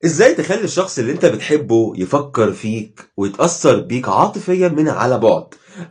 ازاي تخلي الشخص اللي انت بتحبه يفكر فيك ويتأثر بيك عاطفيا من على بعد،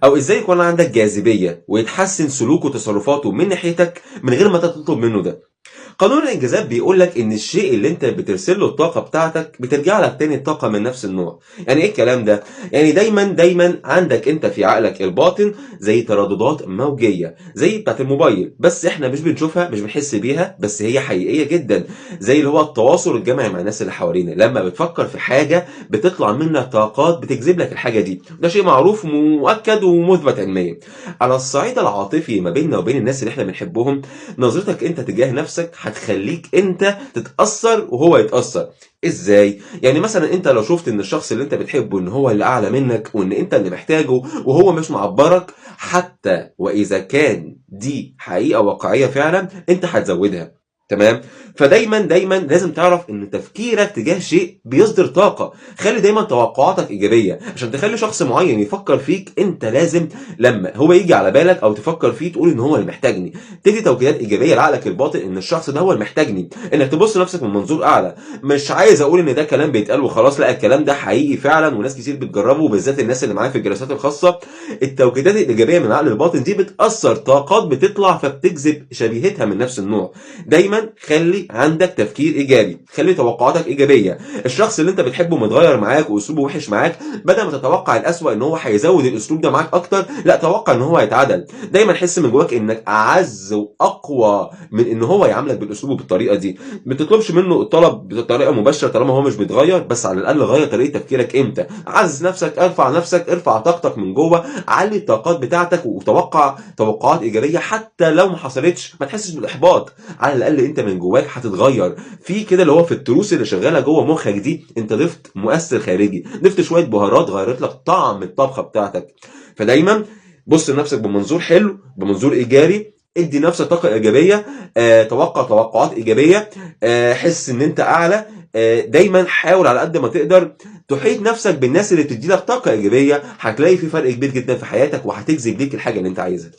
او ازاي يكون عندك جاذبية ويتحسن سلوكه وتصرفاته من ناحيتك من غير ما تطلب منه ده. قانون الانجذاب بيقول لك ان الشيء اللي انت بترسل له الطاقة بتاعتك بترجع لك تاني الطاقة من نفس النوع. يعني ايه الكلام ده؟ يعني دايما دايما عندك انت في عقلك الباطن زي ترددات موجيه زي بتاعت الموبايل، بس احنا مش بنشوفها مش بنحس بيها، بس هي حقيقية جدا، زي اللي هو التواصل الجمعي مع الناس اللي حوالينا. لما بتفكر في حاجة بتطلع منك طاقات بتجذب لك الحاجة دي، ده شيء معروف ومؤكد ومثبت علميا. على الصعيد العاطفي ما بيننا وبين الناس اللي احنا بنحبهم، نظرتك انت تجاه نفسك هتخليك انت تتأثر وهو يتأثر. ازاي؟ يعني مثلا انت لو شفت ان الشخص اللي انت بتحبه ان هو اللي اعلى منك وان انت اللي محتاجه وهو مش معبرك، حتى واذا كان دي حقيقة واقعية فعلا انت هتزودها. تمام؟ فدايما دايما لازم تعرف ان تفكيرك تجاه شيء بيصدر طاقة. خلي دايما توقعاتك ايجابية عشان تخلي شخص معين يفكر فيك. انت لازم لما هو يجي على بالك او تفكر فيه تقول ان هو اللي محتاجني، تدي توجيهات ايجابية لعقلك الباطن ان الشخص ده هو اللي محتاجني، انك تبص لنفسك من منظور اعلى. مش عايز اقول ان ده كلام بيتقال وخلاص، لا، الكلام ده حقيقي فعلا وناس كتير بتجربه، وبالذات الناس اللي معايا في الجلسات الخاصة. التوجيهات الايجابية من العقل الباطن دي بتاثر، طاقات بتطلع فبتجذب شبيهتها من نفس النوع. دايما خلي عندك تفكير ايجابي، خلي توقعاتك ايجابية. الشخص اللي انت بتحبه متغير معاك واسلوبه وحش معاك، بدل ما تتوقع الاسوأ ان هو هيزود الاسلوب ده معاك اكتر، لا، توقع ان هو هيتعدل. دايما حس من جواك انك اعز واقوى من ان هو يعاملك بالاسلوب وبالطريقه دي. ما تطلبش منه الطلب بطريقة مباشرة طالما هو مش بيتغير، بس على الاقل غير طريقه تفكيرك انت. عزز نفسك، ارفع نفسك، ارفع طاقتك من جوه، علي الطاقات بتاعتك وتوقع توقعات ايجابية. حتى لو ما حصلتش ما تحسش بالاحباط، على الاقل انت من جواك هتتغير. في كده اللي هو في التروس اللي شغالة جوه مخك دي، انت ضفت مؤثر خارجي، ضفت شوية بهارات غيرت لك طعم الطبخة بتاعتك. فدايما بص لنفسك بمنظور حلو، بمنظور ايجابي، ادي نفسك طاقة ايجابية، توقع توقعات ايجابية، حس ان انت اعلى. دايما حاول على قد ما تقدر تحيط نفسك بالناس اللي بتدي لك طاقة ايجابية، هتلاقي في فرق كبير جدا في حياتك وهتجذب ليك الحاجة اللي انت عايزها.